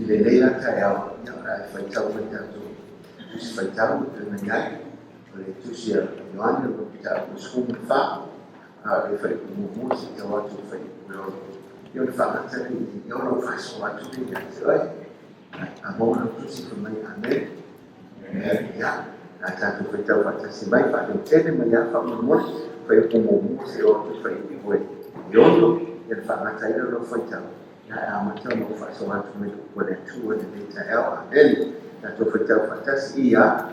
I lenei la taeao, ia, o le a e faitau mai tatou Tusi Faitau e pei ona i ai, o le Tusi a Ioane o lo o mataupu 14, a o le Fuaiupu 1 seia oo atu i le Fuaiupu 6. Ia ona faagata lea i i, ona ou faasoa atu lea ia te oe. A maua lau tusi fai mai Amene. Ia, o le a tatou faitau faatasi mai faaleotele mai lava faamolemole, Fuaiupu 1 seia oo atu i le Fuaiupu 6, ia ona faagata ai lea o lau faitau. Ia e amata ona ou faasoa atu mai le upu a le Atua i lenei taeao. Amene. Tatou faitau faatasi ia.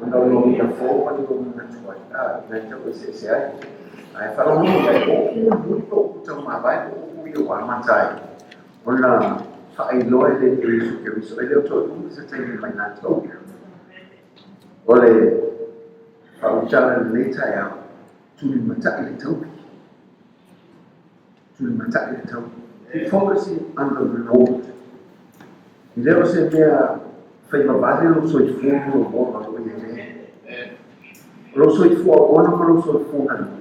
Ona o lou ia fou ma le lou manatu ai, a, na e tau eseese ai. Ae faalogologo mai, o upu mulimuli po o upu taumavae po o upu ia ua amata ai ona faailoa e le Iesu Keriso, e le o toe umi se taimi mai latou. O le faautala i lenei taeao, tulimatai le taui. Tulimatai le taui. Keep focusing on the reward. E le o se mea faivavale lou soifua ma lou ola o lo o i ai nei. O lou soifua ola ma lou soifua galue,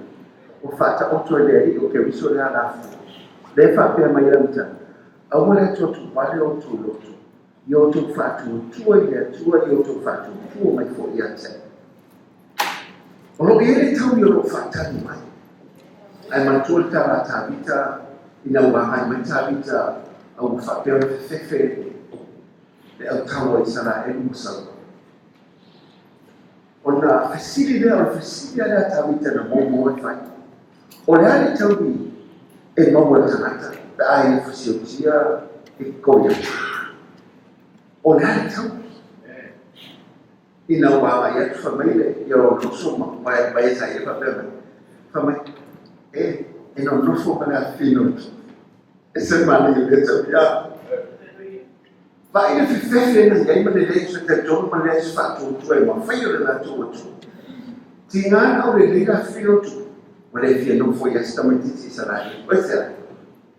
ua faataoto e le Alii o Keriso le alafua. Lea e faapea mai ai le amataga, Aua le atuatuvale o outou loto, ia outou faatuatua i le Atua, ia outou faatuatua mai foi ia te au. O lo o i ai le taui o lo o faatali mai. Ae manatua le tala a Tavita ina ua agai mai Tavita a ua faapea ona fefefe le autaua i Isaraelu ma Saulo. Ona fesili lea, o le fesili lava lea a Tavita na momo ai fai, O le a le taui e maua e le tagata pe a e fasiotia e Koliata? O le a le taui? Ina ua agai atu fai mai le ia o nofo ma ma ma ia sa ia faapea mai. Fai mai, e, e nonofo ma le afifino e se manaia lea taui a. Vaai le fefefe na i ai ma le leai o se talitonu ma le leai o se faatuatua e mafai o le latou Atua. Tiga na o lelei le afifino atu, ua le fia nofo i ai se tamaitiiti Isaraelu. O aisea?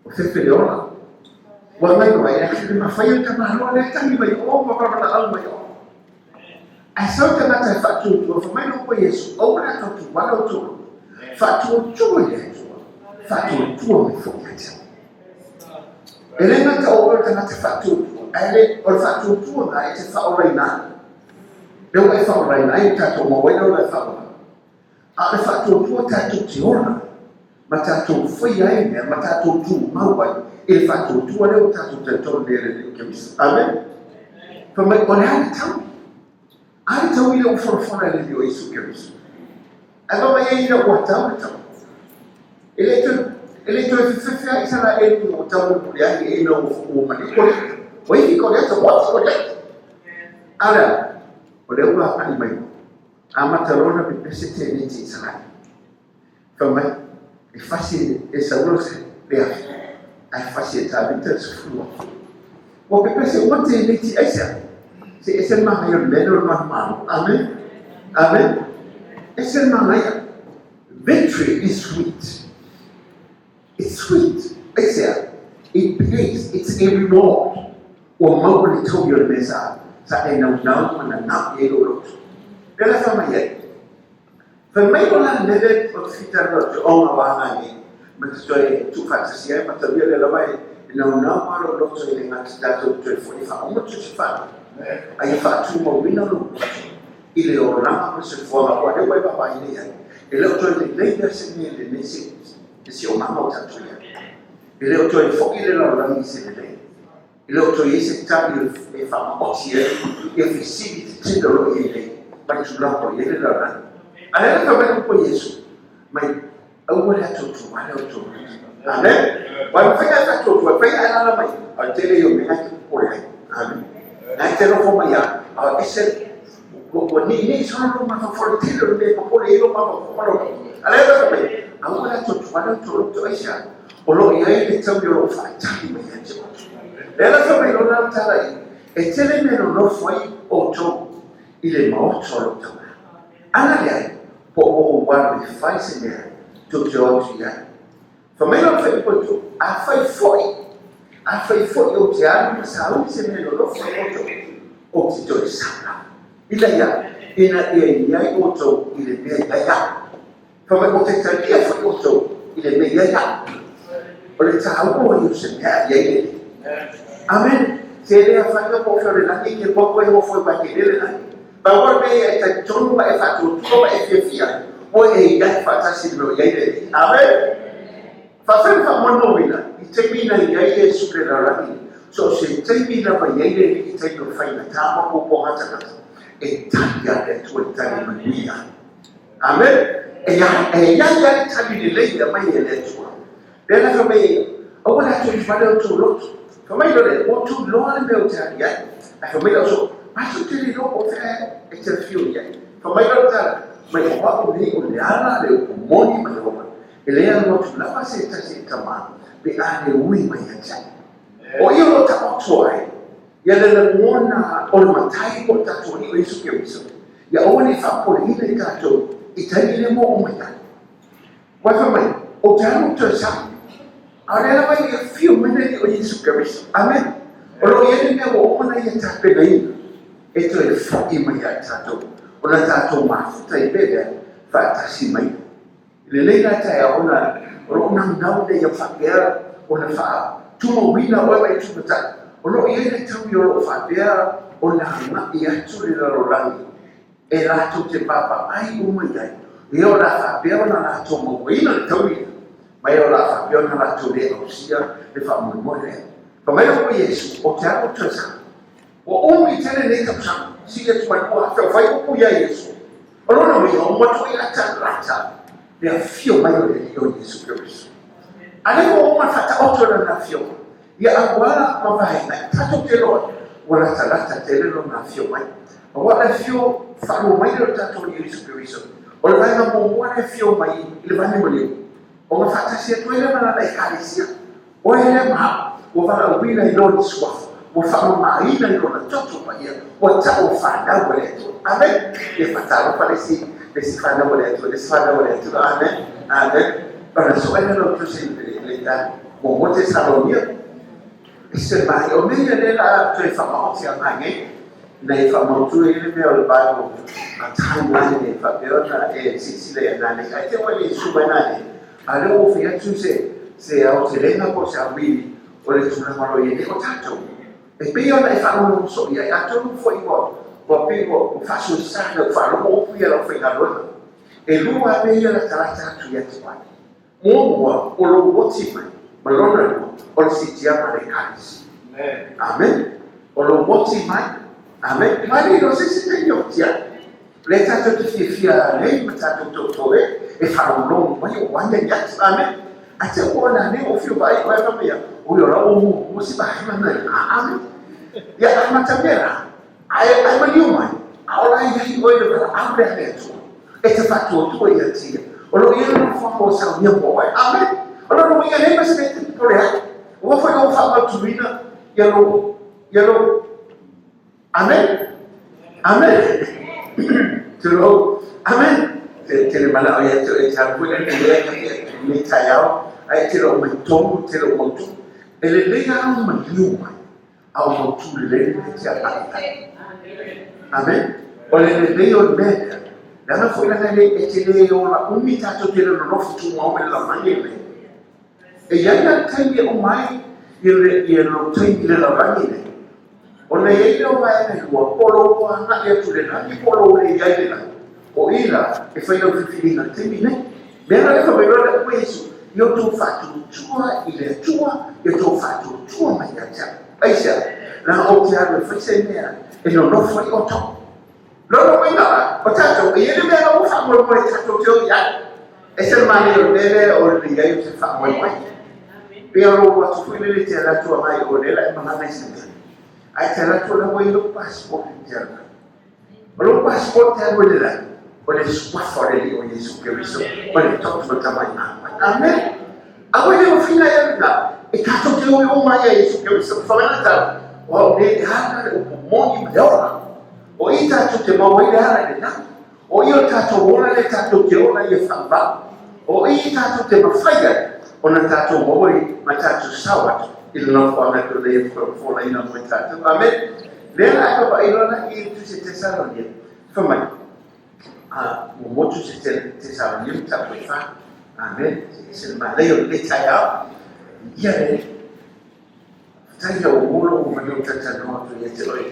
O fefe le ola. Ua mailoa ai le mafai o le tamaloa lea e tagi mai o ma valaau mai o. Ae sau le tagata e faatuatua, fai mai lou Iesu, aua le atuatua le outou loto. Faatuatua i le Atua, faatuatua mai foi ia te au. E le gata o oe o le tagata faatuatua, ae le, o le faatuatua na e te faaolaina ai. Lea ua e faaolaina ai, ua tatou maua ai le ola e faaola. A o le faatuatua tatou te ola ma tatou faia ai mea ma tatou tumau ai i le faatuatua lea ua tatou talitonu nei e le Alii o Keriso. Amene. Fai mai, o le a le taui? A le taui lea ua folafola e le Alii o Iesu Keriso. Ae vaavaai ai ina ua tau le tau. E le toe, e le toe fefefe lava Isaraelu ina ua tau le muliai ina ua, ua maliu Koliata. Ua iti Koliata, ua oti Koliata. A o le a? O lea ua agai mai. Amata loa ona pepese teneti i Isaraelu. Fai mai, e fasi e Saulo le afi, ae fasi e Tavita le 10,000. Ua pepese uma teneti, aisea? Se ese le manaia o le mea lea o le manumalo. Amen. Amen. Ese le manaia. Victory is sweet. It's sweet. Aisea? It pays. It's a reward. Ua maua le taui o le mea sa sa e naunau ma nanau i ai lou loto. Lea la e fai mai ai. Fai mai o la le mea lea o te fita loa te onga o agai nei, ma te toe tuufaatasi ai ma tauia lea lava e naunau lava lou loto e le gata tatou toe foi e faauma tusi faa, a ia faatumauina lou loto i le olaga ma le soifuaga aua lea ua e vaavaai nei ai, e le o toe lelei lava se mea i lenei le siomaga o tatou i ai. E le o toe foi le lalolagi i se lelei. E le o toe i ai se tali e faamaoti ai ia fesili tetele o lo o i ai nei ma le tulaga o i ai le lalolagi. A o lea la fai mai le upu a Iesu, mai, Aua le atuatua le outou loto. Amen. Ua mafai ona e faatuatua, e fai ae lala mai, a o le tele ia o mea na e te popole ai. Amen. Na e te nofo mai lava, a o ese, ua niinii solo lou mafaufau i le tele o le mea e popole ai lou mafaufau ma lou loto. A o lea la fai mai, Aua le atuatua le outou loto. Aisea? O lo o i ai le taui o lo o faatali mai ia te outou. Lea la fai mai lona le tala i, e tele mea nonofo ai outou i le maota o lou Tama. Ana leai, po o ua ou alu e fai se mea tou te o atu i ai. Fai mai lona faaipoipo, Afai foi, afai foi ou te alu ma sauni se mea nonofo ai outou, ou te toe sau lava. Ina ia, ina ia i ai outou i le mea i ai au. Fai mai, ou te talia foi outou i le mea i ai au. O le taua ia o se mea i ai le Alii. Amen. Se le afaina po o fea o le lagi ke koa koe nofo i wae le lagi. Pau o le mea ia e talitonu ma e faatuatua ma e fiafia ai, ua e i ai faatasi i le mea o i ai le Alii. Amen. Faafetai le faamoemoeina i taimi na i ai Iesu i le lalolagi, so o se taimi lava i ai le Alii i taimi o faigata ma puapuaga tagata, e tali lava le Atua i le tali manuia. Amen. E ia, e ia ia le tali lelei e aumai e le Atua. Lea la fai mai, aua le atu i fale o tou loto. Fai mai lole, ua outou iloa le mea ou te alu i ai. Ae fai mai le auso, matou te le iloa po o fea e te afio i ai. Fai mai lona tala, mai o au nei o le ala, le upu moni ma le ola. E le alu atu lava se tasi i Tama, pe a le ui mai ia te au. O ia o lo o taoto ai, ia le lagona o le Matai po o le tatou Alii o Iesu Keriso, ia aua ne i faapopoleina i tatou i taimi lea ua oo mai ai. Ua fai mai, Ou te alu ou toe sau. A o lea lava e afio mai le Alii o Iesu Keriso. Amen. O lo o i ai le mea ua uma ona Ia tapenaina e toe foi mai ia i tatou, ona tatou mafuta i mea lea faatasi mai. Lelei la taeao ona o lo o naunau ina ia faapea ona faatumauina oe ma e tumatai. O lo o i ai le taui o lo o faapea ona agai atu le lalolagi e latou te vaavaai uma i ai, ia o le a faapea ona latou mauaina le taui lea, ma ia o le a faapea ona latou le ausia le faamoemoe lea. Fai mai lava Iesu, Ou te alu atu e sa. Ua umi tele nei tausaga, sili atu ma le 2000 o fai upu iā Iesu. O lona uiga, ua matuai latalata le afio mai o le Alii o Iesu Keriso. A lea ua uma ona faataoto lana afioga, ia auala ma vaega e tatou te iloa ai, ua latalata tele lona afio mai. Aua o le afio faalua mai lea o le tatou Alii o Iesu Keriso, o le vaega muamua lea afio mai i le vane maliu, ona faatasi atu ai lea ma lana Ekalesia. Oe lea ma au, ua valaauina i lona suafa, ua faamamaina i lona toto paia, ua tau o fanau a le Atua. Amen. Ia faatalofa le isi, le isi fanau a le Atua, le isi fanau a le Atua. Amen. Amen. Ona so ai lea o tusi le le ta mo te salonia. E se mai o mea ia le la toe whamaoti a ngai nei. Na i whamautu e le mea o le Bible a timeline e whapea ona e silasila i a nai. Ai te wale i suma nai. A lea ua fai atu se, se aotelega po o se auili o le tulaga o lo o i ai nei o tatou. E pei ona e faalogologo soo i ai, atonu foi ua, ua pei ua, ua faasoesa i lau faalogo upu ia lau faigaluega. E lua lava mea ia latalata atu ia te oe. Muamua, o lou oti mai, ma lona lua, o le siitiaga a le Ekalesia. Amen. O lou oti mai, amen. Ma e le iloa se isi taimi o oti ai. Lea tatou te fiafia nei ma tatou toto e e faalogologo mai o aniani atu. Amen. Ae te au ona nei o fio vaai oe fai mai ia, oi o la ua muamua si vaega na i ina. Amen. Ia amata mea la, ae ae maliu mai, a o la i ai oe le valaau lea a le Atua e te faatuatua ia te ia. O lo o i ai le nofoaga ua saunia mo oe. Amen. O lona uiga e leai ma se mea e te popole ai. Aua foi ua faamautuina ia lou ia lou Amen. Amen. Tulou. Amen. Te tele manao ia te e te alu foi le lea ka te nei taeao, ai te loo mai tonu, te loo mautu. E lelei lava ona maliu mai, a o mautu lelei le mea e te agai ai. Amen. O le lelei o le mea lea, leaga foi leaga e le, e te le ola umi tatou te le nonofo tumau i le lalolagi lenei. E i ai la le taimi e uma ai ia lou taimi i le lalolagi lenei, ona i ai lea o vaega e lua, po o lou agai atu i le lagi po o lou le i ai i le lagi. O i la e fai lau filifiliga i le taimi nei. Mea la lea fai mai loa le Atua Iesu, Ia outou faatuatua i le Atua, ia outou faatuatua mai ia te au. Aisea? Leaga ou te alu e fai se mea e nonofo ai outou. Lona uiga la, o tatou, e i ai le mea la ua faamoemoe tatou te o i ai. Ese le manaia o le mea lea o le i ai o se faamoemoe. Pei o lou atu foi lele e te alu atu agai i o lea la e malaga i se mea. Ae te alu atu o la ua i ai lou passport e te alu ai. O lou passport te alu ai le lagi, o le suafa o le Alii o Iesu Keriso, o le toto o le Tama i Manuai. Amen. Aua e le mafai ai lena, e tatou te o i o mai ia Iesu Keriso, whawena tau, o au nei le ala, le upu moni ma le ola. O i tatou te maua ai le ala i le lagi. O i o tatou ola le tatou te ola ia whaavau. O i tatou te mawhai ai, ona tatou maua i ma tatou sao atu i le nofoaga e pei ona folaina mo i tatou. Amen. Lea la e vaavaai loa la i Tusi Tesalonia, fai mai, a muamua Tusi Tesalonia mataupu e 4. Amen. Se le manaia o lenei taeao. Ia le faafetai ia ua maua lou avanoa ou talatalanoa atu ia te oe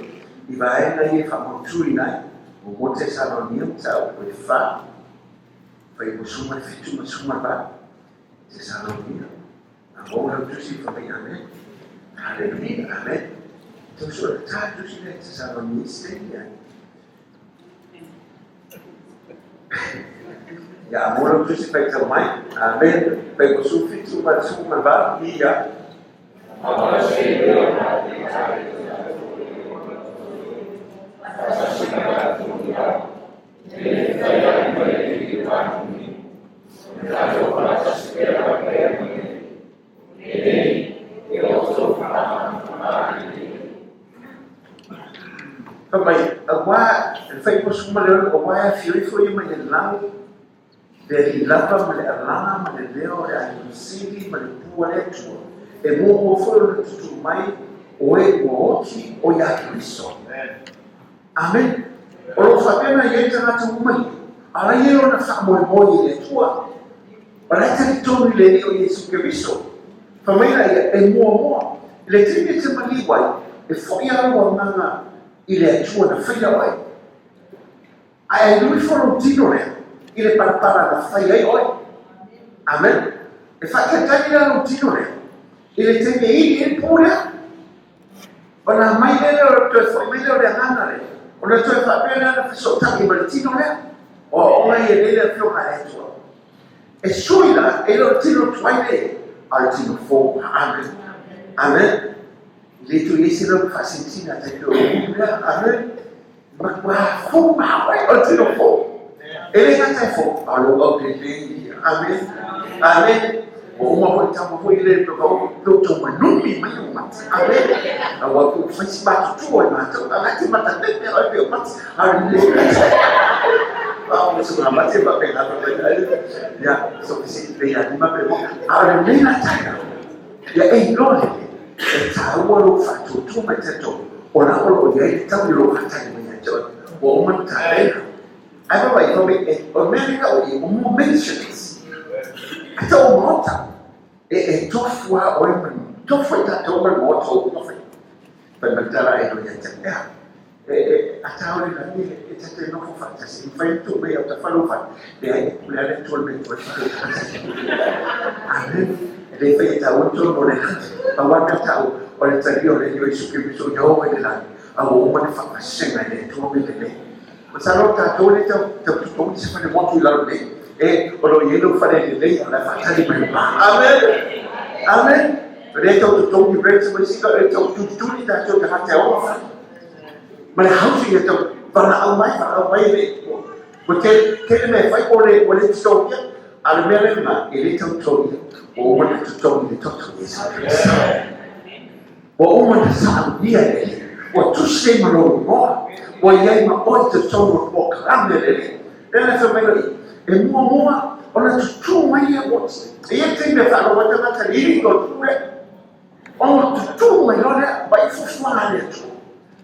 i vaega ia e faamautuina ai. Muamua Tesalonia mataupu e 4, fuaiupu 17 ma 18. Tesalonia. A maua lau tusi fai mai amen. Haleluia, amen. Tau sua le tā tusi le Tesalonia se ia. Ia a maua lau tusi fai tau mai. Amen. Fai ko 17 ma 18 ia. Fai mai, auā, le fuaiupu 16, auā e afio ifo ia mai le lagi, le alii lava ma le alaga ma le leo o le agelu sili ma le pū a le Atua, e muamua foi ona tutū mai o e ua oti o iā Keriso. Amen. O lo o faapea ona i ai tagata uma ia, a o la e i ai lona faamoemoe i le Atua. O la e talitonu i le Alii o Iesu Keriso. Fai mai la ia, e muamua, i le taimi e te maliu ai, e foi lava lou agaga i le Atua na faia oe. Ae alu ifo lou tino lea i le palapala na fai ai oe. Amen. E faatalitali la lou tino lea i le taimi e ili ai le pū lea. Ona mai lea o toe foi mai lea o le agaga lea, ona toe faapea lea ona fesootai ma le tino lea. O aoaoga ia nei le afioga a le Atua. E sui la, e le o le tino tuai lea, a o le tino fou. Amen. Amen. E le toe i ai se lau faasinasina tai pei o le ulu lea. Amen. Matuā fou maoae o le tino fou. E le gata e fou, a o lou aulelei ia. Amen. Amen. Ua uma foi tama foi le lo tau manumi mai o mata. Amen. Aua ku fai si matutua i matou. A te mata pepe o pe o mata. Hallelujah. A o se ma mate pa pe na pe ya so si le ya ni ma pe mo. A o le mea na taia. Ia e iloa lelei, e tāua lou faatuatua mai te tolu, o la o lo o i ai le tau i lou faatali mai ia te oe, ua uma ona tapena. Ae vaavaai, fai mai, e, o le mea lea o i, o mea mentions, a tau o maota, e, e tofu lava oe ma, tofu ai tatou ma le maota o uma fai. Fai mai tala e ia te ea. E, e, a tau le lagi, e te te nofo faatasi, e mafai ona tuu mai au tafa lou fale, leai, e pule lava le Atua i le mea e tuu ai fale faatasi. Amen. E le fai e taua le tonu o le lagi. Pau lava le mea taua, o le talia o le Alii o Iesu Keriso ia oo ai le lagi, a ua uma ona faavasega e le Atua mea lelei. Masalo o tatou lea tau tau totogi se fale motu i lalo nei, e, o lo o i ai lou fale lelei o la e faatali mai ma. Amen! Amen! O lea tau totogi rent ma isi, e tau tulituli tatou tagata e ola fale. Ma le housing e tau valaau mai, valaau mai le, ua tele, tele mea e fai ua le, ua le totogia. A o le mea lea lena, e le tau totogia, ua uma ona totogi i le toto o Iesu Keriso. Ua uma ona saalia e le Alii, ua tusi ai ma lou igoa, ua i ai ma oe i totonu o le polokalame a le Alii. Lea na fai mai loa i, e muamua ona tutū mai ia oti. E i ai le taimi e faalogo ai tagata i le ili o le pule, ona tutū mai loa lea, vaai fuafuaga a le Atua.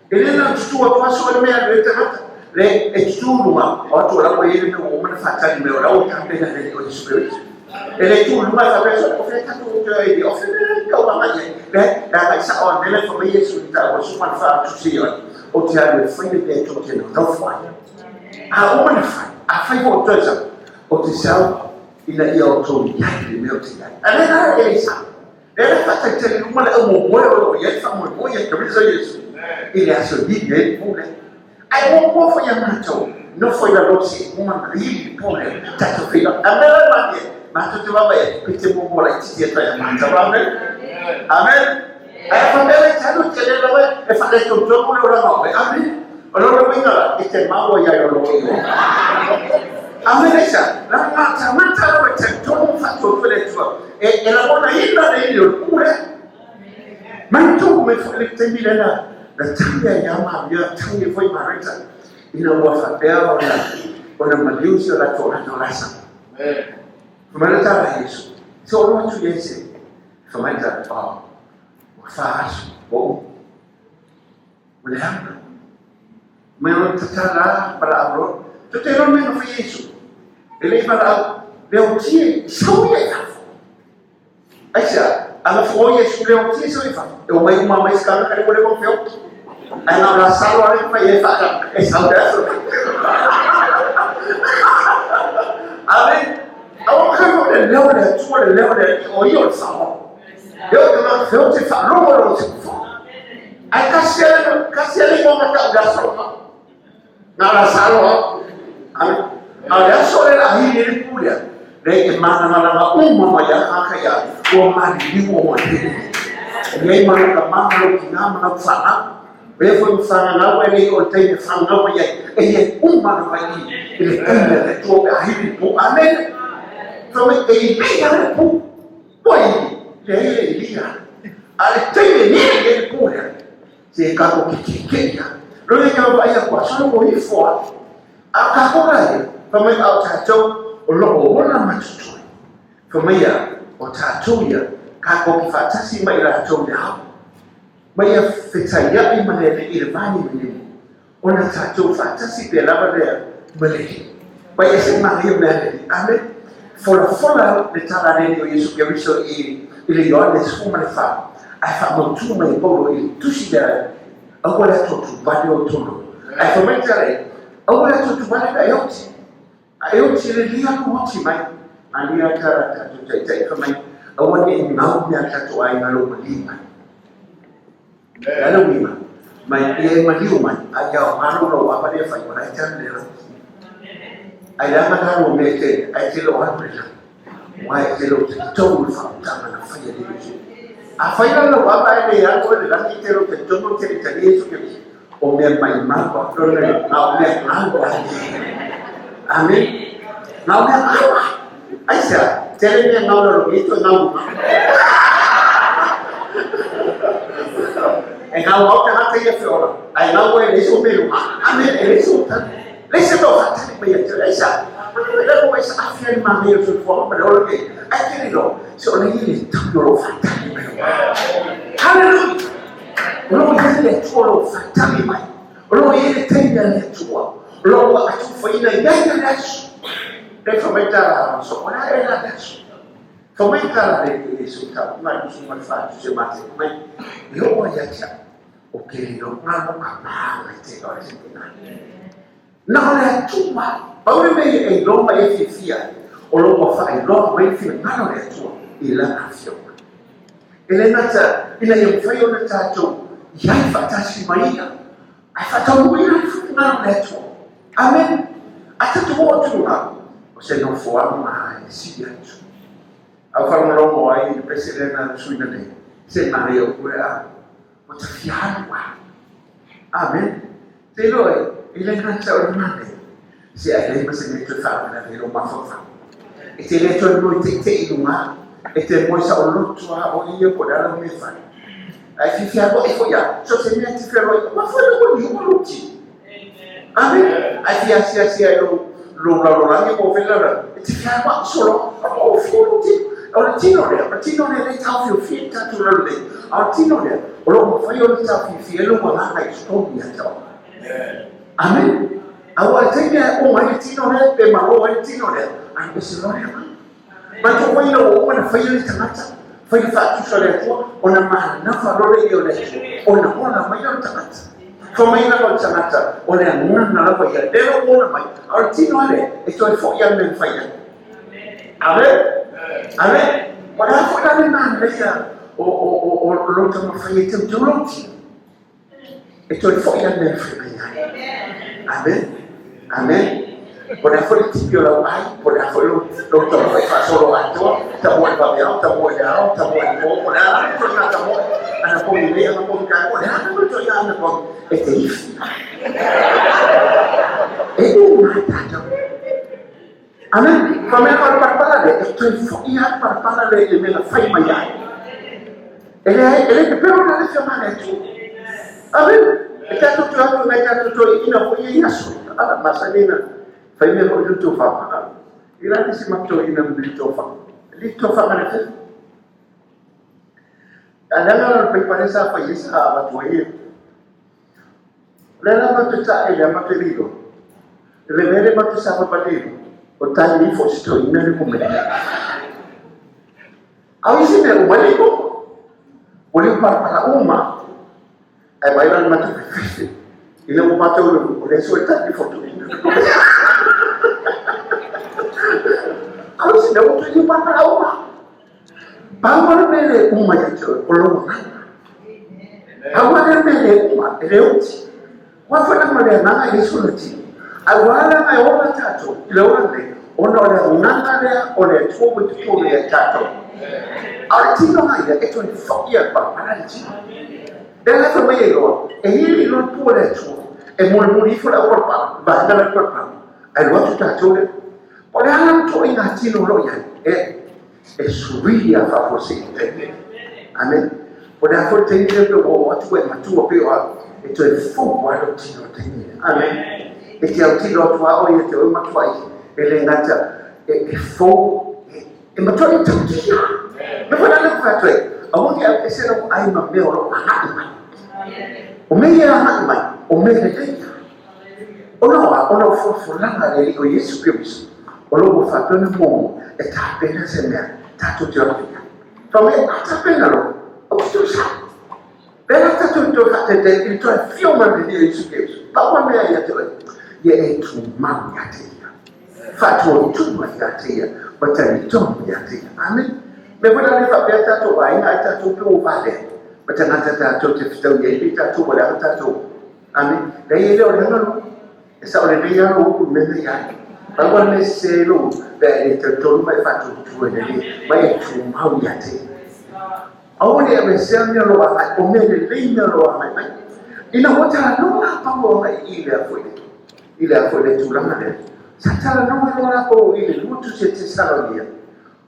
E le na o tutū atu aso le mea e alu ai le tagata, le e tutū luga, o atu o la ua i ai le mea ua uma ona faatali mai o la ua tapena e le Alii o Iesu Keriso. E le tu i luga e faapea, Sole, o fea tatou te ai i o fea mea e tau agai ai. Le, le agai sao a le mea lea fai mai Iesu i ta ua suma le faa tusi ai, o te alu e fai le mea e tou te nonofo ai. A uma na fai, a fai foi o toe sau, o te sau ina ia outou i ai le mea o te i ai. A le la e le sao. Le le faataitali uma le aumomoe o loo iai faamoemoe ia Keriso Iesu i le aso lili ai le pule. Ae muamua foi ia matou nofo i lalo seʻe uma na ili le pule tatou feiloai. Amene la malie matou te vaavaai atu pe te muamua laitiiti atu ai ia matou. Amene. Amene. Ae a faapea la e te alu e tele lava e faaletolutolu le olaga o oe. Amene. O lona uiga la, e te maua ia i o lou igoa. Amene aisea? Leaga na o tagata lava e talitonu ma faatuatua i le Atua e lagonaina le ili o le pule. Manatua mai foi le taimi lea na tagi ai ia Maria, tagi ai foi Mareta, ina ua faapea ona maliu si o latou ata o Lasaro. Fai mai le tala a Iesu, Se o alu atu i ai se. Fai mai le tala, Oh, ua fa aso, ua uma. Ua leaga. Mai o le tatala valaau loa. Tou te iloa le mea na fai e Iesu? E le i valaau, leotie, sau ia i fafo. Aisea? A na fua o Iesu leotie sau i fafo, e omai uma ma isi kānaka le ua leva ona feoti. Ae na o Lasalo lava lea na fai ai faatanga, e sau le aso. Amene. Aua mafai foi le leo o le Atua, le leo o le Alii, o ia o le faaola. E oo i tagata feoti e faalogo i lona siufofoga. Ae tasi lava tasi lava le igoa na tau i le aso lena. Na o Lasalo lava. Amene. A o le aso lea o le a hili ai le pule lea, leai e mālanalaga uma mai lava tagata ia ua maliliu o oe. E i ai ma lou tama ma lou tinā ma lau fanau. O ia foi ma fananau e le i oo i le taimi e fananau mai ai, e i ai uma lava i i le taimi a le Atua pe a hili le pu. Amene. Fai mai, e ili lava le pu. Ua ili, leai e le ilia. A o le taimi e ili ai le pu lea, se kākou ke kekeʻi lava. Loa ia tau vaai aku a solo ko ifo a. A o kākou la ia, fai mai a o tātou o loo ola ma totoe. Fai mai ia, o tātou ia, kākou ke faatasi ma i latou i le ao. Ma ia fetaiaʻi ma le Alii i le vanimonimo. Ona tatou faatasi pea lava lea ma le Alii. Mai ese manaia mea a le Alii. Amen. Folafola le tala a le Alii o Iesu Keriso i i le Ioane 14, ae faamautu mai e Paulo i le tusi lea, Aua le atuatuvale o tolo. Ae fai mai le tala ia, Aua le atuatuvale pe a e oti. A e oti le lia ku oti mai. A lia tala tatou taitai fai mai, Aua ne i gau mea a tatou aiga lou maliu mai. Le a le uiga? Mai ia e maliu mai, a ia aoga lou lauava lea e fai, o la e te alu i le lagi. Ai le aga la lua mea e tele, ae te le o alu i le lagi. Aua e te le o talitonu i le faautaga na fai e le Iesu. Afai la lauava ae le alu oe i le lagi, e te le o talitonu e te le talia Iesu Keriso. O mea maimau a lona na o mea gau a Amen. Na o mea gau a. Aisea, tele mea gau lalo i toe gau uma. E gau au tagata ia feola, ae gau ai le isi o mea Amen, e le isi o tali. Le isi mea o faatali mai ia te aisea. Mana mai lalo mai sa afia ni manaia o soifuaga ma le ola nei. Ae te le iloa, se o la ia le tali o lo o faatali mai o. Hallelujah! O lo o i ai le Atua o lo o faatali mai. O lo o i ai le taimi a le Atua. O lo o ua atufaina i ai le aso. Le fai mai tala so, o le a ea le aso. Fai mai tala le Iesu tau, ngai usu mai fa tu se mate mai. E oo ai ia te au, o ke le iloa ngalo ka maanga i te oe se te nai. Na o le Atua, pau le mea ia e iloa ma ia fiafia ai, o lo o ua faailoa mai le finagalo o le Atua i Lana Afioga. E le gata ina ia mafai ona tatou i ai faatasi ma Ia, ae faataunuuina ai le finagalo o le Atua. Amene. A tatou oo atu luga, o se nofoaga e sili atu. A ua faalogologo ai i le pese lea na suina nei, se manaia upu e a, ua ta fia alu a. Amene. Te iloa e, e le gata o le manaia, se ae leai ma se mea e toe faalavelave ai lou mafaufau. E te le toe moe teitei i luga, e te moe saoloto lava oe ia po o le a lau mea e fai. Ae fiafialuai foi lava, so o se mea e te fealuai ai, ua fai lau alii ua lou tino. Amene. Ae fia asiasi ai lou, lou lalolagi po o fea le lalolagi, e te fealuai solo, o fia lou tino. O le tino lea, o le tino lea e le taofiofia i le tatou lalolagi, a o le tino lea, o lo o mafai ona taofiofia ai lou agaga i totonu ia te oe. Amene. Aua o le taimi e oma ai le tino lea, pe malo ai le tino lea, ae ese loa le agaga. Matou foi ina ua uma ona faia le tagata, fai le faatusa o le Atua, ona manava loa lea o le Atua, ona ola mai lea o le tagata. Fai mai lava o le tagata, o le agaga lava ia, lea ua ola mai, a o le tino lava lea, e toe foi lava le mea na fai ai. Amene. Amene. O le a foi la le manaia o lo taumafai e teuteu lou tino, e toe fo'i a le mea e fai mai ai. Amen. Amen. Po o le a foi le tipi o lau ai, po o le a foi lou taumafai faasolo atoa, tamoe vaveao, tamoe le ao, tamoe le po, po o le a le ituaiga tamoe, anapogi lelei, anapogi taeao, po o le a le ituaiga anapogi, e te ifi. E uma ai tatou. Amen. Fa mea o le palapala lea, e toe fo'i lava le palapala lea i le mea na fai mai ai. E leai, e le pepelo la le Afioga a le Atua. Amen. E tatou toe atu nai tatou toeaiina foi ia i aso. Ala, masani na fai mea foi le tofaga. I la nisi ma toeaiina ma le tofaga. Le tofaga le fefu. A leaga la le paipa lea sa fai ai sa avatu ai e. O lea la matou tae lea matou lilo. Le mea lea matou sa papalilo. O tai ni fo si toeaiina le kumea. A o isi mea uma le igoa. Ua liu palapala uma. Ae vaai la le matou fefefe. Ina ua matou le o le sue tali fotuina. A o isi mea ua toe liu palapala uma. Pau lava le mea le uma ia te oe, o lou agaga. Pau lava le mea le uma, e le oti. Aua foi leaga o le agaga e le solo tino. Ae ua ala ona e ola tatou i le ola lenei, ona o le agaga lea o le Atua ua i totonu ia i tatou. A o le tino lava ia, e toe foi ia palapala le tino. Lea la e fai mai ai loa, e ili loa le pua o le Atua, e mulimuli ifo le aupalapala, vaega la le palapala, ae alu atu tatou lea. O le a la le ituaiga tino o lo o i ai? E, e suia faafuasei i taimi. Amen. Po o le a foi le taimi lea pe ua oo atu ua e matua pei o au, e toe fou lava lou tino i le taimi lea. Amen. E te autilo atu lava oe ia te oe matuai, e le gata e fou, e matuai tautia. Mea foi la lea ua fai atu ai, aua ne i aveese lau ai ma mea o lo o agai mai. O mea ia e agai mai, o mea lelei ia. Ona o a? Ona o folafolaga a le Alii o Iesu Keriso, o lo o ua faapea ona muamua e tapena se mea tatou te ola ai. Fai mai, a tapena loa, ou te toe sau. Pea tatou toe faataitai i le toe afio mai o le Alii o Iesu Keriso. Pau lava mea ia te oe, ia e tumau ia te ia. Faatuatua ia te ia, ma talitonu ia te ia. Amen. Mea foi la lea faapea tatou aiga ai tatou pe ua valea, ma tagata tatou te fetaui ai pe tatou ua leaga tatou. Amen. Leai e le o leaga lou. E sao lelei lava lou upu i mea na i ai. Pau lava le mea e sese ai lou upu, pe a e le talitonu ma e faatuatua i le Alii, ma e tumau ia te ia. Aua ne i aveesea mea o lo o agai, o mea lelei mea o lo o agai mai. Ina ua talanoa la Paulo agai i le a foi le, i le a foi le tulaga lea, sa talanoa loa latou i le lua tusi a Tesalonia,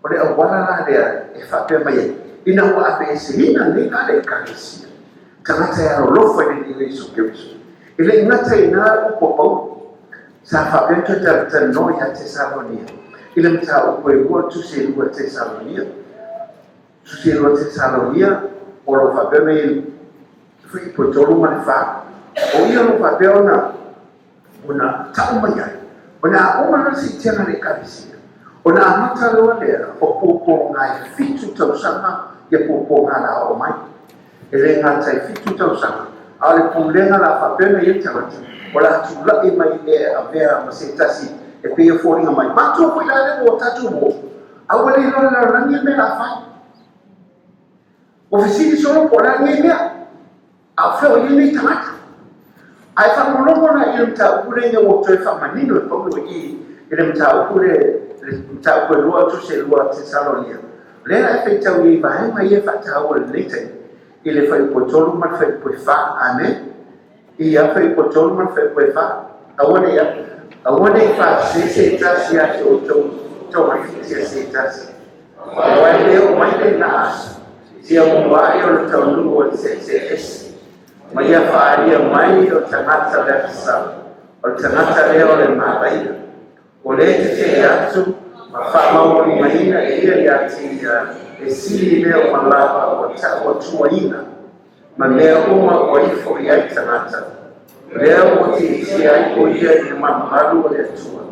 o le auala la lea e faapea mai ai, ina ua aveeseina nei la le Ekalesia, tagata e alolofa i le Alii o Iesu Keriso. E le i gata i ina upu a Paulo, sa faapea ona toe talatalanoa ia Tesalonia i le mataupu e lua tusi e lua Tesalonia. Tusi e lua Tesalonia, o lo o faapea ona i fuaiupu e 3 ma le 4, o ia o lo o faapea ona ona tau mai ai, o le a uma loa le siitia a le Ekalesia, ona amata loa lea o puapuaga e 7 tausaga ia puapuaga la oo mai. E le gata i 7 tausaga, a o le pulega la faapea ona i ai le tagata, o le a tulai mai e avea ma se tasi e pei e foliga mai. Matua foi la lea ua tatou o, a ua le iloa e le lalolagi le mea la fai. Ua fesili solo po o le a lenei mea, a o fea o i ai nei tagata. Ae faalogologo la i le mataupu lea ina ua toe faamanino e Paulo i i le mataupu le le mataupu e lua tusi e lua Tesalonia. Lea la e faitau i ai vaega ia e faataua i lenei taimi i le fuaiupu e 3 ma le fuaiupu e 4. Amen. I ia fuaiupu e 3 ma le fuaiupu e 4. Aua ne i aua ne i faasese se tasi ia te outou togafiti a se tasi. Aua e le oo mai lena aso, seia ua ae o le taunuu o le seesee ese, ma ia faaalia mai o tagata le agasala, o le tagata lea o le malaia, o lea e tetee atu ma faamaualimaina e ia ia te ia e sili mea uma lava ua tuaina ma mea uma ua ifo i ai tagata, lea ua tiitia ai o ia i le malumalu o le Atua.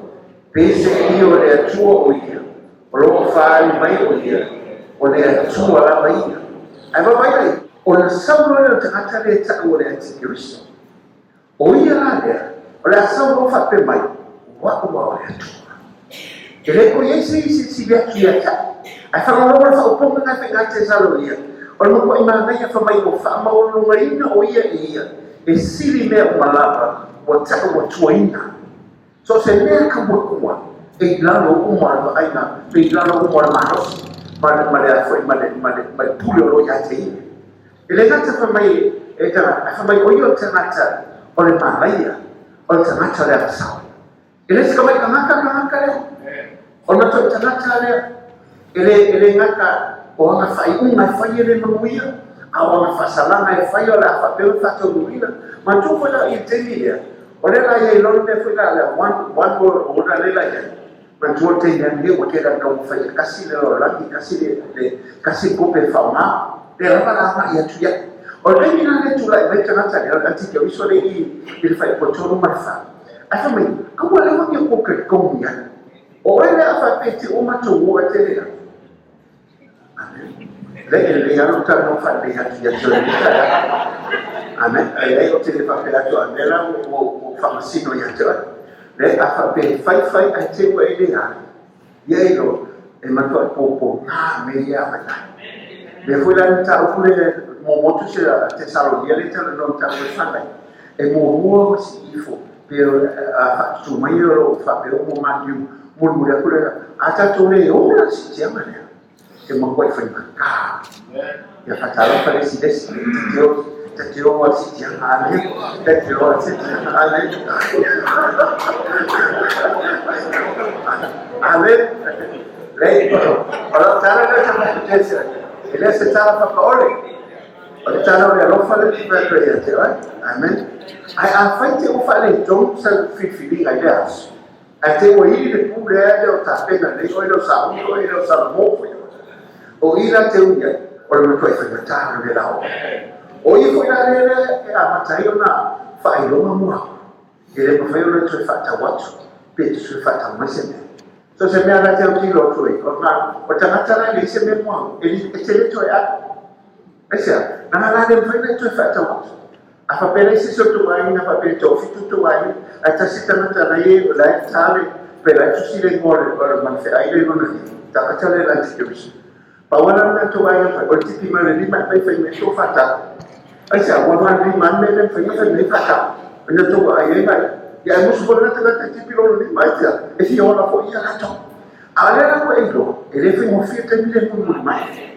Pese ia o le Atua o ia, o lo o faaali mai o ia, o le Atua lava ia. Ae vaavaai lai, ona sau loa lea o le tagata lea e tau o le antikeriso. O ia la lea, o le a sau loa faapea mai, o a'u a o le Atua. E le o i ai se isi e sili atu ia te a'u. Ae faalogologo le faaupuga na e faiga Tesalonia, O le matuaʻi manaia fai mai ua faamaualulugaina o ia e ia e sili mea uma lava ua taʻu atuaina. So se mea tau Atua e i lalo uma o le vaaiga, pe i lalo uma o le malosi ma le afoi ma le pule o lo o ia te ia. E le gata fai mai e tagata, fai mai o ia o le tagata o le malaia, o le tagata o le agasao. E le se kamai tagata tagata lea. O le matou tagata lea, e le gata o aga faaiuga e fai e le manuia, a o aga faasalaga e fai o le a faapea ona faataunuuina. Matou foi la i le taimi lea, o lea la iai loa le mea foi la lea, one world order lea la iai. Matua le taimi ane ua tele ana taumafai e kasi le lalolagi, kasi le kasi le tupe e faaaoga. Le lava la agai atu ia. O le taimi la le tulai mai tagata lea, o le antikeriso le i le fuaiupu 3 ma le 4. Ae fai mai, aua lava ni kou talitonu i ai. O oe lea a faapea te o matou o e tele atu. Amen. Le e le alo talanoa faalelei atu ia te oe. Amen. Ai ai o te le faapea atu a mea la ua faamasino ia te oe. Le a faapea fai fai ae te ua e le ale. Ia e lo e matua pōpō ngā me ia mai ai. Mea foi la ni mataupu le momotu se Tesalonia le talanoa mataupu e whangai. E muamua ma si ifo pe a faatutu mai o lo faapea o maniu mulimuli atu le a tatou le ola siitiaga lea e matuai faigata. Ia fatalofa le isi lesi tateo tateo a siitiaga ale tateo a siitiaga ale ale le o lau tala lea tamatutesi e le se tala fapaole o le tala o le alofa le faapea ia te oe. Amen. Ae afai te ua faaletonu sau filifiliga i le aso ae te ua ili le pu lea le o tapena nei oe le o Sauli oe le o Salomō foi o i la te ui ai o le matuai faigata o le lao o ia foi la lea lea e amata ai ona faailoga mua e le mafai ona toe faatau atu pe te toe faatau mai se mea. So se mea la te autilo atu ai o o tagata la e leai se mea mua e e te le toe alu aisea na la le mafai ona toe faatau atu. A faapea lai se se o tou aiga faapea toafitu tou aiga ae tasi tagata la e la e ta le pe la e tusi le igoa o le malefeai le lona i tagata le la antikeriso. Pau ala le tou aiga fai o le tipi mai o le lima e fai fai mai so faatau. Aisea ua ma lima ane le fai fai mai faatau. Ina tou ai ai mai. Ia e musu foi le tagata e tipi lona lima aisea e fia ola foi ia latou. A o lea la ua e iloa, e le faigofie taimi le mulimuli mai.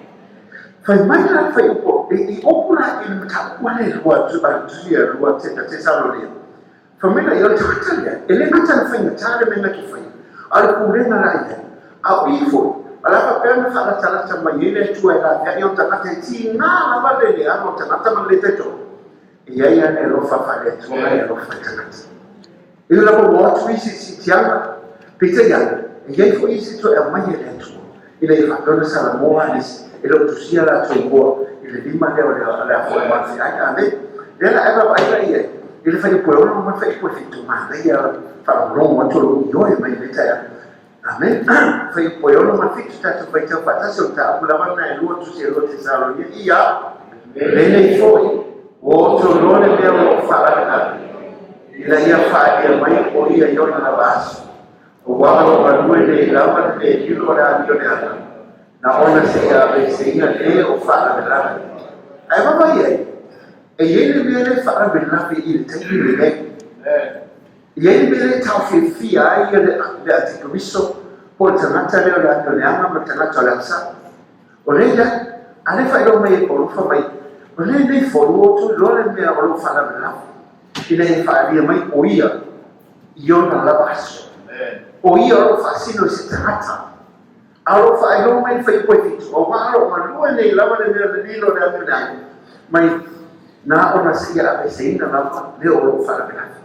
Fai mai la fai upo, e i opu la i le mataupu ale lua tusia lua Tesalonia. Fai mai la i o le tagata lea, e le gata na faigata le mea na ke fai. A o le pulega la i ai. A o i foi, o la faapea na faalatalata mai ai le Atua e laveai o tagata e tigā lava le leaga o tagata ma le le taitonu. E i ai ane alofa faale Atua e alofa i tagata. E lava ua atu isi siitiaga, peitai ane, e i ai foi isi toe aumai e le Atua. Ina ia faapea ona salamoa nisi, e le o tusia latou igoa i le lima lea o le afua e malofeai. Amen. Lea la e vaavaai la i ai, i le fuaiupu e 6 ma le fuaiupu e 7, manaia faalogologo atu o lou ioe mai le taeao. Amen. Fuaiupu e 6 ma le 7 tatou faitau faatasi o le mataupu lava na e lua tusi e lua Tesalonia. Ia, lenei foi, ua outou iloa le mea o lo o faalavelave, ina ia faaalia mai o ia i ona lava aso. Aua o lo o galue nei lava le lilo o le amio leaga, na ona seia aveeseina le o faalavelave. Ae vaavaai ai, e i ai le mea le faalavelave i le taimi lenei. E i ai le mea le taofiafia ai ia le antikeriso po o le tagata lea o le amio leaga ma le tagata o le agasala. O lea ia, a le faailoa mai e Paulo fai mai, o lenei foi ua outou iloa le mea o lo o faalavelave, ina ia faaalia mai o ia i ona lava aso. O ia o lo o faasino i se tagata. A o lo o faailoa mai le fuaiupu e 7, aua o lo o galue nei lava le mea le lilo le amio leaga, mai na ona seia aveeseina lava le o lo o faalavelave.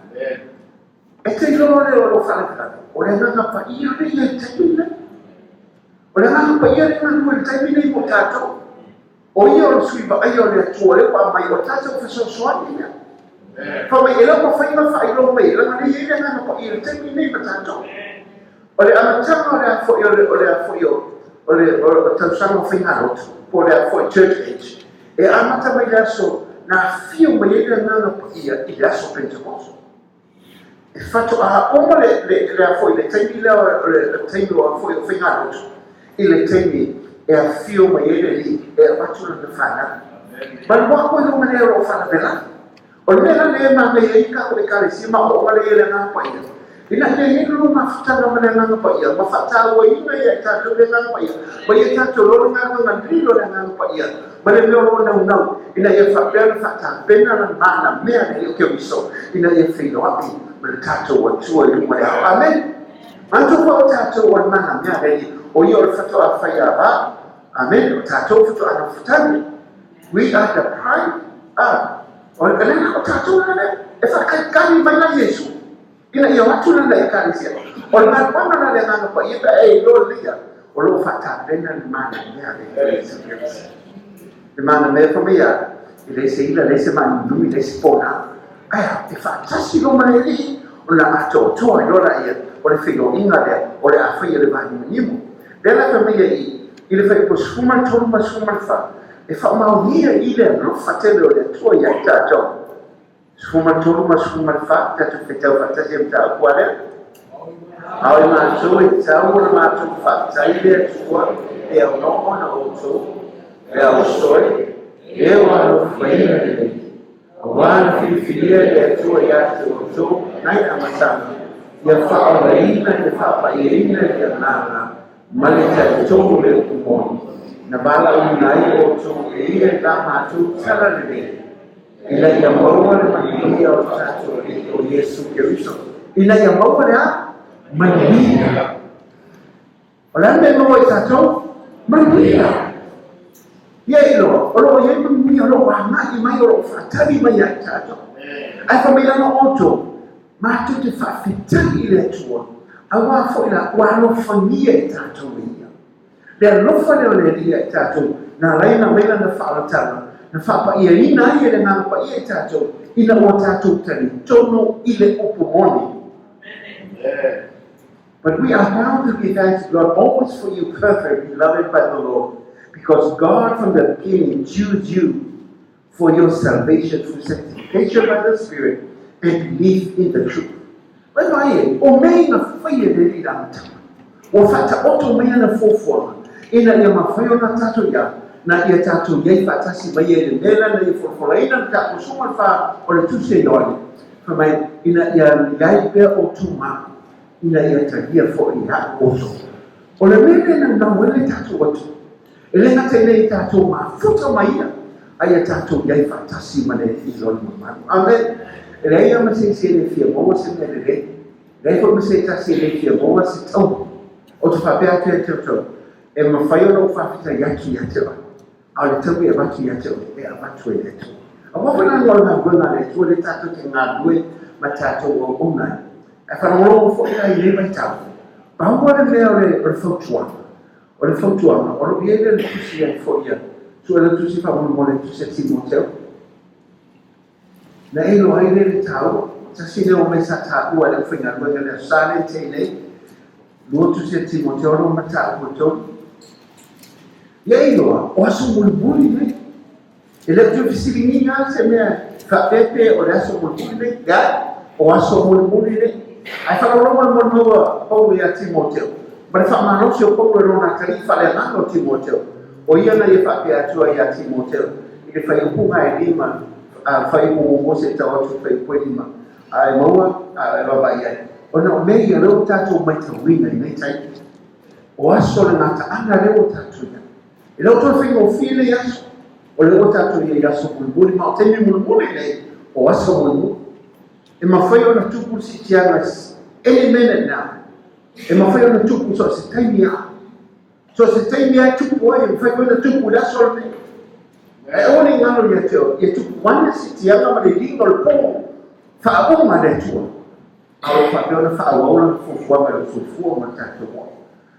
E te iloa le o lo o faalavelave, o le Agaga Paia le ia i le taimi lenei. O le Agaga Paia le galue i le taimi lenei mo tatou. O ia o le sui vaaia o le Atua lea ua aumai o tatou fesoasoani lea. Fai mai e lau mafai ona faailoa mai e laga le i ai le Agaga Paia i le taimi lenei ma tatou. O le amataga o le afoi o le afoi o le o tausaga o faigalotu po o le afoi church age. E amata mai le aso na afio mai ai le Agaga Paia i le aso Pentekoso. E faatoa uma le afoi le taimi lea o le taimi o afoi o faigalotu i le taimi E afio mai ai le Alii e avatu lana fanau. Ma le moa koe luma lea o loo faalavelave. O le mea la lea e manaia ai tatou Ekalesia ma aoaoga lea i le Agaga Paia, ina ia i ai le lua mafutaga ma le Agaga Paia ma faatauaina ia i tatou le Agaga Paia, ma ia tatou iloa le galuega lilo a le Agaga Paia ma le mea o lo o naunau ina ia faapea ona faatapena lana manamea le Alii o Keriso ina ia feiloai ma le tatou Atua i luma o le ao. Amene. Manatua foi o tatou o le manamea a le Alii, o ia o le faatoa faiava. Amene. O tatou faatoa nofotagi. We are the prime. Ah, o le lea o tatou lea e faakaikali mai la Iesu ina ia o atu lana Ekalesia. O le galuega la le Agaga Paia pe a e iloa lelei ia, o lo o faatapena le manamea a le Iesu Keriso. Le manamea fa mai ia, e leai se ila, leai se maanuminumi, leai se pona. Ae a, e faatasi loa ma le Alii, ona atoatoa ai loa laia o le feiloaiga lea o le a faia le vanimonimo. Lea la fai mai ai i, i le Fuaiupu 13 ma le 14, e faamaonia i le alofa tele o le Atua ia i tatou. 13 ma le 14, tatou faitau faatasi ai mataupu a lea. A o i matou e tatau ona matou faafetai i le Atua e aono ona outou, le ausoi, e o alofaina lelei. Aua na filifilia e le Atua ia te outou nai amataga, ia faaolaina i le faapaiaina i le Agaga ma le talitonu o le upu moni, na valaauina ai outou e ia i la matou tala lelei, ina ia maua le manuia o le tatou Alii o Iesu Keriso. Ina ia maua le a? Manuia. O le a le mea e maua i tatou? Manuia. Ia iloa, o lo o i ai manuia o lo o agai mai, o lo o faatali mai ia i tatou. Ae fai mai lana outou, matou te faafetai i le Atua, aua foi la ua alofagia i tatou e Ia. Le alofa lea o le Alii ia i tatou, na ala ai ona aumai Lana faaolataga, na faapaiaina ai e le Agaga Paia i tatou, ina ua tatou talitonu i le upu moni. But we are bound to give thanks to God always for you, perfect, beloved by the Lord, because God from the beginning chose you for your salvation through sanctification by the Spirit and belief in the truth. Wai mai e, o mea na whai e le rira matanga. Ua whaataoto mai ana fuafuaga, ina ia mafai ona tatou ia, na ia tatou iai faatasi mai ai le mea lea na ia folafolaina le tatou suma le fa o le Tusi a Ioane, fai mai, ina ia iai pea outou ma, ina ia talia foi e a'u outou. O le mea lea e naunau ai le tatou Atua, e le gata ina ia tatou mafuta mai Ia, a ia tatou i ai faatasi ma le Alii Lona mamalu. Amene. E leai lava ma se isi e le fia maua se mea lelei. E leai foi ma se tasi e le fia maua se taua. Ou te faapea atu ia te outou, e mafai ona ou faafetai atu ia te oe, a o le taui e avatu ia te oe, e avatu e le Atua. Aua foi la o le galuega a le Atua lea tatou te galulue ma tatou auauna ai. Ae faalogologo foi la i lenei vaitau, pau lava le mea o le fautuaga, o le fautuaga, o lo o i ai le tusi ai foi ia, sue le tusi faamolemole le tusi a Timoteo, na e iloa ai lea le taua, tasi lea o mea sa taua e le aufaigaluega i le Aso Sa lea na tea nei, lua tusi a Timoteo lona mataupu e tolu. Ia iloa, o aso mulimuli nei. E le o toe fesiligiga lava se mea faapea pe o le aso mulimuli nei. Leai, o aso mulimuli nei. Ae faalogologo le molimau a Paulo ia Timoteo, ma le faamalosi o Paulo e lona atalii faaleagaga o Timoteo. O ia na ia faapea atu ai ia Timoteo i le fuaiupu e lima, a fuaiupu muamua seia tau atu i le fuaiupu e lima, a e maua, a e vaavaai i ai. Ona o mea ia lea ua tatou maitauina i nei taimi, o aso o le gataaga lea ua tatou i ai. E le o toe faigofie nei aso, o lea ua tatou i ai i aso mulimuli, ma o taimi mulimuli nei, o aso mulimuli. E mafai ona tupu le siitiaga any minute now. E mafai ona tupu so o se taimi lava. So o se taimi lava e tupu ai, e mafai foi ona tupu i le aso lenei. Ae aua ne i galo ia te oe, ia tupu ane le siitiaga ma le liga o le po, faauma le Atua. A o lo o faapea ona faaauau lana fuafuaga i lou soifua ma le tatou ola.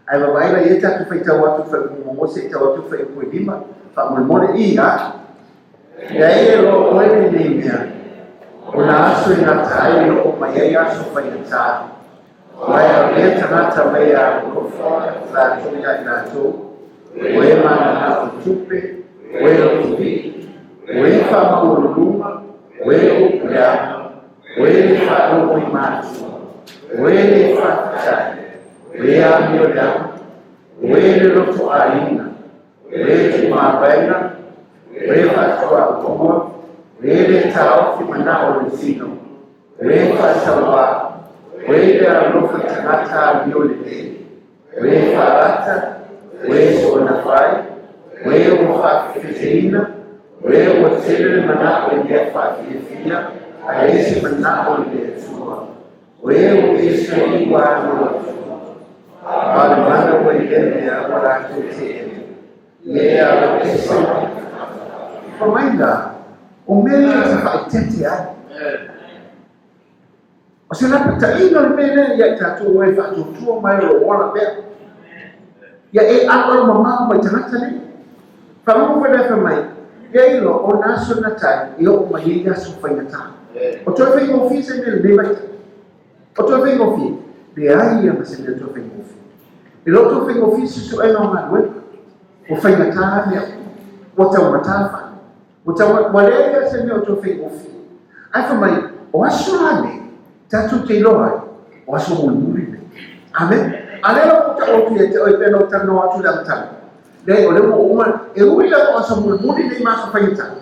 Ae vaavaai la i ai tatou faitau atu i fuaiupu muamua seia tau atu i fuaiupu e lima, faamolemole, i a. Leai e loa oe lenei mea, o nā aso e gata ai e oo mai ai aso faigata. Aua e avea tagata mai e alolofa latou ia i latou, o e mananao i tupe, o e lotovii, o e faamaualuluga, o e upu leaga, o e le faalogo i matua, o e le faafetai, o e amioleaga, o e le loto aiga, O e tumavaega, o e faatuatua, o e lē taofi manaʻo o le tino, o e faatauvā, o e le alolofa i tagata amio lelei, o e faalata, o e soona fai, o e ua faafefeseina, o e ua tele le manaʻo i mea faafiafia, ae ese manaʻo i le Atua, o e ua ese ua alo atu, a o le mana ua i lea mea ua latou teena, ia e alo ese mai. Fa mai la, o mea ia e faaeteete ai. O se lapataiga o le mea lea ia i tatou e faatuatua mai o lou ola pea. Ia e aloalo mamao mai tagata nei. Faalogo foi lea fai mai, ia iloa o na aso gata ai e oo mai ai aso faigata. O toe faigofie se mea i lenei vaitau. O toe faigofie, leai ia ma se mea toe faigofie. E le o toe faigofie se suega o galuega. Ua faigata mea uma. Ua taugata fale. Ua tau, ua leai lava se mea o toe faigofie. Ae fai mai, o aso la nei, tatou te iloa ai, o aso mulimuli nei. Amen. A lea la ua ou tau atu ia te oe pei ona ou talanoa atu i le amataga. Leai, o lea ua uma, e ui lava o aso mulimuli nei ma aso faigata,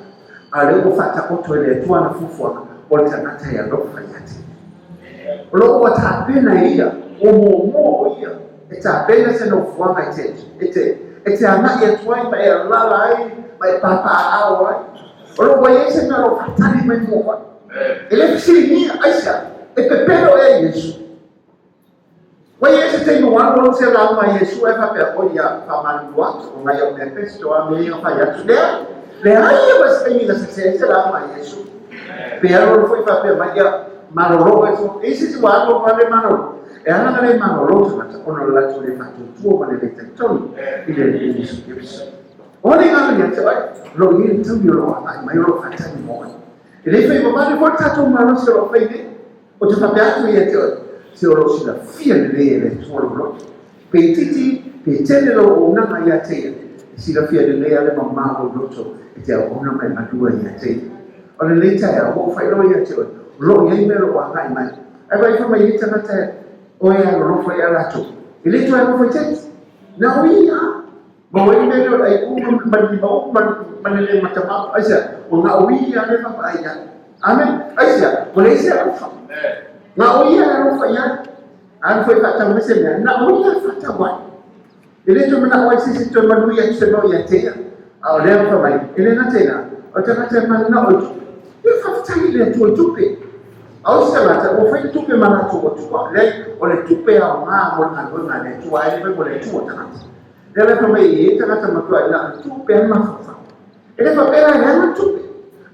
a o lea ua faataoto e le Atua ana fuafuaga o le tagata e alofa ia te ia. O lo o ua tapena e ia, ua muamua o ia e tapena se nofoaga e te, e te, e te agai atu ai ma e alaala ai ma e papaaao ai. O lo o ua i ai se mea o lo o faatali mai mo oe. E le fesiligia, aisea? E pepelo ea Iesu? Ua i ai se taimi ua alu alu se lauga a Iesu ae faapea, Oi ia, faamalulu atu, o nai au mea pesto a mea ia na fai atu. Leai, leai ia ma se taimi na sese ai se lauga a Iesu. Pe alu alu foi faapea mai, ia, malolo oe. E i ai se isi ua alu alu lava le malolo. E ala ona le malolo tagata ona o le latou le faatuatua ma le le talitonu i le Alii Iesu Keriso. O le agaga ia te oe, o lo o i ai le taimi o lo o agai mai o lo o faatali mo oe. E le fai vavane foi le tatou malosi o lo o fai nei. Ou te faapea atu ia te oe, se o lo o silafia lelei e le Atua lou loto. Pe itiiti, pe tele lou auaunaga ia te ia, e silafia lelei lava le mamao o lou loto e te auauna ma e galue ia te ia. O lenei taeao, ua ou faailoa ia te oe, o lo o i ai mea o lo o agai mai. Ae vaai fai mai ai tagata oe e alolofa ia latou, e le toe alofa i te iti. Na o ia! Ma ua i ai le mea lea o le aiʻu ma le limauʻu ma le le matamau. Aisea? Ua gaoia lea vaavaai i ai. Amen. Aisea? Ua leai se alofa. Gaoia le alofa i ai. Alu foi faatau mai se mea, na o ia e faatau ai. E le toe manao ai se isi e toe manuia atu se mea ia te ia. A o lea ua fai mai, e le gata i lea, o le tagata e mananao i tupe, ia faafetai i le Atua i tupe. A o isi tagata, ua fai tupe ma latou atua. Leai, o le tupe e aoga mo le galuega a le Atua, ae le fai mo le Atua tagata. Lea la fai mai e i ai tagata matua na o le tupe lava le mafaufau. E le faapea la e leaga le tupe,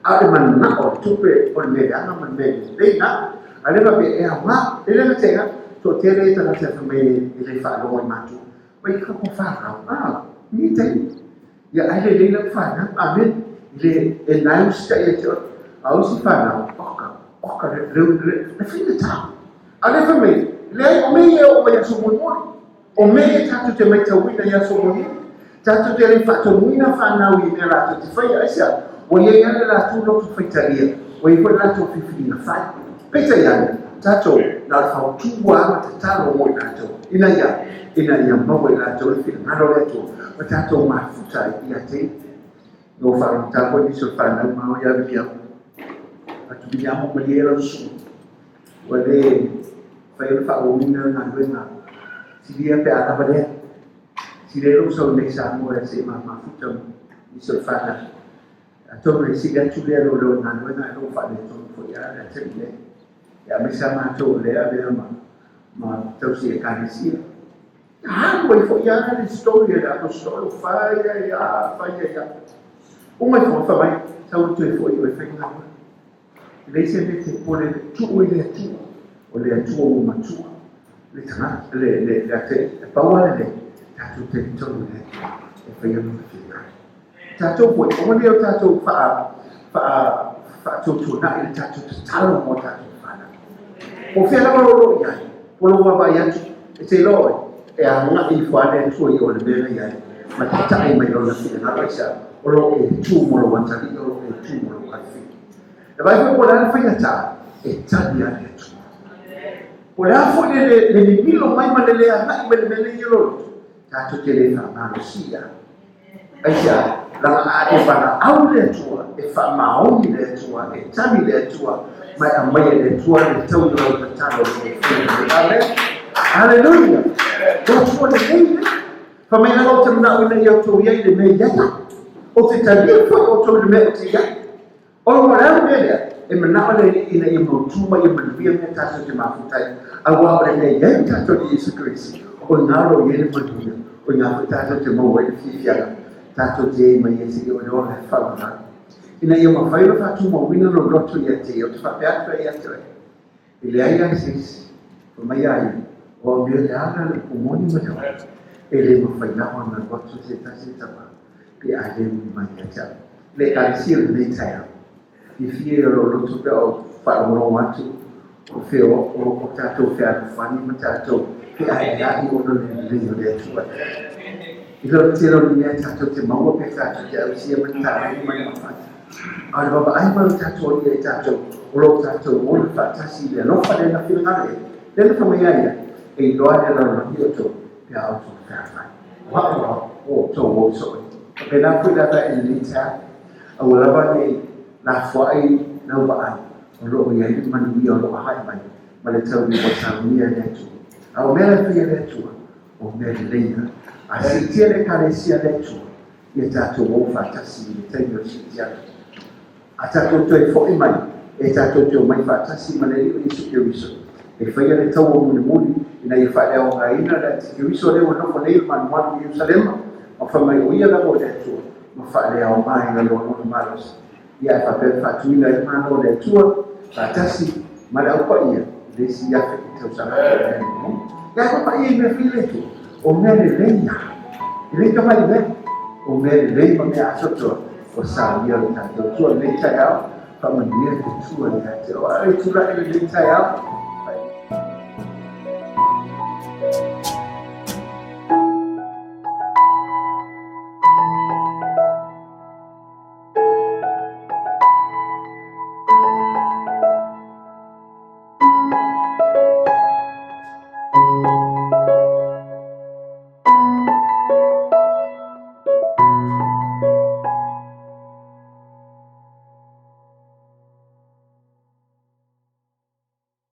a o le mananao o le tupe o le mea leaga ma le mea lelei lena. A o lea faapea e aoga, e le gata i lea, toatele tagata e fai mai e le faalogo i matou, mai ka ua fanau, a, i taimi. Ia ai lelei lau fanau, amen. I le e nai usitai ia te oe. A o isi fanau, oka, oka, le, le, le, le faigata. A o lea fai mai, leai, o mea ia e oo mai aso mulimuli. O mea ia tatou te maitauina i aso mulimuli, tatou te le faatonuina fanau i mea latou te faia. Aisea? Ua i ai lava le latou loto faitalia, ua i ai foi le latou filifiliga fai. Peitai ane, tatou, na o le fautua lava ma tatalo mo i latou, ina ia, ina ia maua i latou le finagalo o le Atua, ma tatou mafuta ai ia te Ia. Na ua faalogotā foi nisi o fanau ma au ia Viliamu. Atu Viliamu, malie lau susuga. Ua le mafai ona faaauauina le galuega silia pe a lava lea. Silia lou sau nei Samoa se i mafuta ma nisi o le fanau. Atonu e sili atu lea lo leo galuega e lou faaletonu foi a le taimi nei. Ia aemaise lava matou o lea avea ma tausi Ekalesia. Alu ai foi lava le story a le Aposetolo, fai ai lava, fai ai lava. Uma ifo fai mai, sau e toe foi oe e fai galuega. E leai se mea e te popole ai, tuu i le Atua, o le Atua ua matua le tagata, le, le, le ate, e pau lava lenei, tatou talitonu i le Atua e faia lona finagalo. Tatou foi, aua ne i o tatou faa, faa, faatuatuanai le tatou tatalo mo a tatou fanau. Po o fea lava o lo o i ai, po o lou vaavaai atu, e te iloa oe, e agai ifo lava le Atua i o le mea la i ai, ma tata'i mai lona finagalo, aisea? O lo o e tu mo lou atalii, o lo o e tu mo lou alafili. E vaai foi po o le a le faigata, e tali lava le Atua. Po o le a foi le, le, le mimilo mai ma le le agai mai le mea lea i lou loto, tatou te le faamalosia. Aisea? Leaga a e valaau i le Atua, e faamaoni le Atua, e tali le Atua, ma e aumai e le Atua le taui o lau tatalo i le faiga. Amen. Haleluia. O le Atua lelei lea. Fai mai leaga ou te manao ina ia outou i ai i le mea e i ai au. Ou te talia foi outou i le mea ou te i ai. Ona o le a le mea lea? E manao le Alii ina ia mautu ma ia manuia mea tatou te mafuta ai, aua o le mea e i ai lo tatou Alii Iesu Keriso, o i ina o lo o i ai le manuia, o i ina foi tatou te maua ai le fiafiaga, tatou te i ai ma ia seia o le ola e faalavelave. Ina ia mafai ona faatumauina lou loto ia te ia, ou te faapea atu ai ia te oe, E leai lava se isi, fai mai a ia, o au mea le ala le upu moni ma le ola, e le mafai lava ona alu atu se tasi tama pe a le ui mai ia te au. Le Ekalesia i lenei taeao, fiafia ia o lou loto pe a ou faalogologo atu o fea o tatou fealofani ma tatou feaeaea'i ona o le lelei o le Atua. I le tele o ni mea tatou te maua pe tatou te ausia ma ni taleni ma ni mafai. A o le vaavaai mai o tatou Alii ia i tatou, o lo o tatou ola faatasi i le alofa lea na finagalo i ai, lea na fai mai ai ia, E iloa e le lalolagi outou pe a outou fealofani. O au au, o outou o uso e. Faapena foi lava i lenei taeao, aua lava ne i lafoai lau vaai, o lo o i ai le manuia o lo o agai mai ma le tauli ua saunia e le Atua. A o mea la e faia e le Atua, o mea lelei ia. A siitia le Ekalesia a le Atua, ia tatou o faatasi i le taimi o le siitiaga. A tatou toe foi mai, e tatou te omai faatasi ma le Alii o Iesu Keriso, e faia le taua mulimuli ina ia faaleaogaina le Atikeriso lea ua nofo nei i le malumalu i Ierusalema, ma fai mai o ia lava o le Atua, ma faaleaogaina loa lona malosi. Ia ae faapea ona faatuina ai le Malo o le Atua faatasi ma le Au Paia i le isi 1000 tausaga atoa. Ia ae papaia i mea fai le Atua, o mea lelei lava. E le tamai mea, o mea lelei ma mea atoatoa ua saunia lo tatou Atua i lenei taeao. Faamanuia le Atua ia te oe. A o le tulai i lenei taeao.